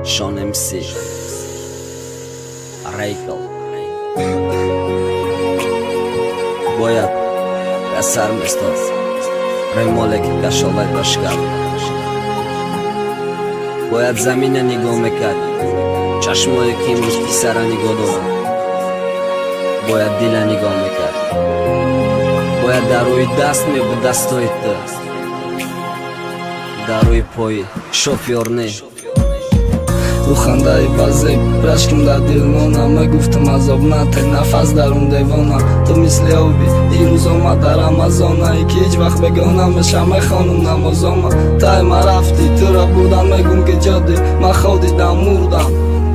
Шон МС Райкл бояд аз сар местод ремоле ки кашолай ба шкаф, бояд замина нигоҳ мекард чашмое ки имрӯз писара нигоҳ доранд, бояд дила нигоҳ мекард, бояд дар рӯи даст мебуд дастои ту, дар рӯи пои шофёр не. Хандаи базеб рашким дар дил мона, мегуфтам азоб нате, нафас дарун девона. Ту мисли оби дирӯз омад дар Амазонае ки ҳеҷ вақт бегоҳ намешам, мехонам намозома. Тай ма рафтӣ, тура бурдан, мегум ки ҷоди ман ходидам, мурдам.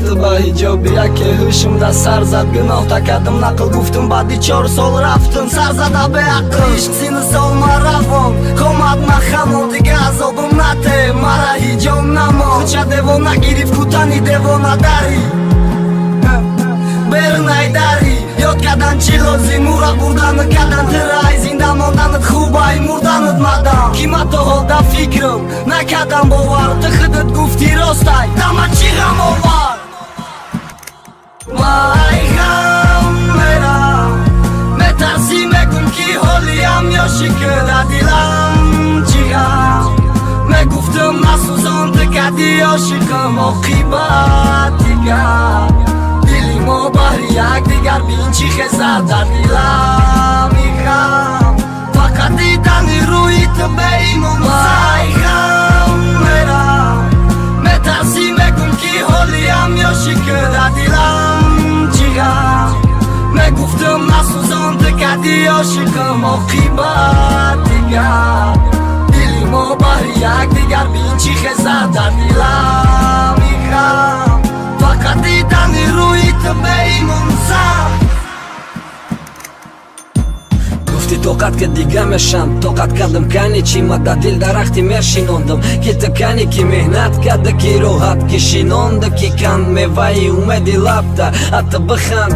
Ту ба ҳиҷоби яке ҳушм да сар зад, гуноҳ такадам, нақл гуфтум. Баъди 4 сол рафтум сар зада беақл. Ишқ сину сол ма равон хомад, ма хамон, дига азобум нате, мара ҳиҷоб намо. Куча девона гирифт, кутани девона дари берунай дари. Ёд кардан чӣ лозим, ура бурдану кадан тирай, зинда монданат хубай, мурданат мадам. Ки ма то ҳол да фикрам накардам бовар, ту худат гуфтӣ ростай, дама чӣ ғам овар. Май ғам мерам, метарсӣ, мегум ки ҳолиам ёши ки дар дилам чӣ ғам. Мегуфтам насӯзон, ту кади ошиқам, оқибат дигар. Дили мо баҳри якдигар, бин чӣ хезад дар дилам ғам, фақат дидани рӯи ту беимон. Май ғам мерам, метарсӣ, мегум ки ҳолиам ёши ки дар дилам чӣ ғам. Мегуфтам насӯзон, ту кади ошиқам, оқибат дигар. Дили мо баҳри якдигар, бин чӣ хезад дар дилам ғам, фақат дидани рӯи ту беимон зад. Гуфтӣ тоқат ки дига мешам, тоқат кардам, кани чӣ? Ма да дил дарахти мешинондам, ки ту кани, ки меҳнат карда, ки роҳат ки шинонда, ки канд меваи умеди лабта. Ата биханд,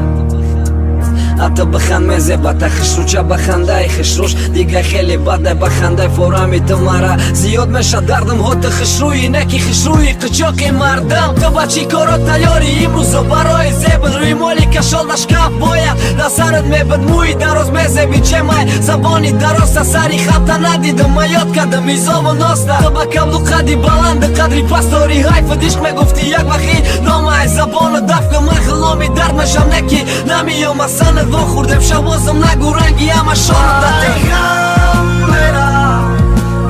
ата биханд, мезебата хушрӯча, бахандаи хушрӯш дига хеле бадай, бахандай форами ту мара зиёд меша дардам. Ҳо, ту хушрӯи не ки хушрӯи қичоқи мардам. Ту ба чӣ коро тайёрӣ имрӯзо барои зебд рӯймоли кашол да шкаф бояд дар сарат мебуд, мӯи дароз мезеби чемай забони дарозта сари хата надидам, ма ёд кардам изову носта. Ту ба каблу қади баланди қадри пастори ҳайфу дишқ мегуфтӣ як вақти номай забону даф ка, ман хиломи дард мешам, не ки намеёма санат вохӯрдем шабозам, нагу ранги ама шону дате. Ғам мерам,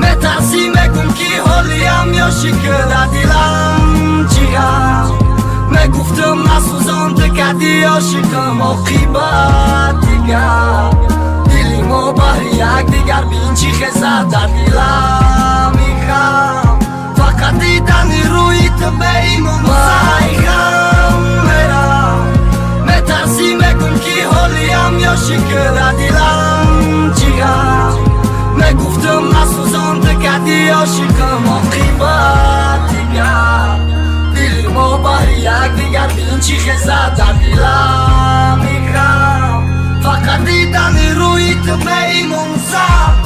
метарсӣ, мегум ки ҳолиам ёши ки дар дилам чӣ ғам. Мегуфтам насӯзон, ту кади ошиқам, оқибат дигар. Дили мо баҳри якдигар, бин чӣ хезад дар дилам ғам, фақат дидани рӯи ту беимон. Май ғам мерам, метарсӣ, мегум ки ҳолиам ёши ки дар дилам чӣ ғам. Мегуфтам насӯзон, ту кади ошиқам, оқибат дигар. Дили мо баҳри якдигар, бин чӣ хезад дар дилам ғам, фақат дидани рӯи ту беимон зад.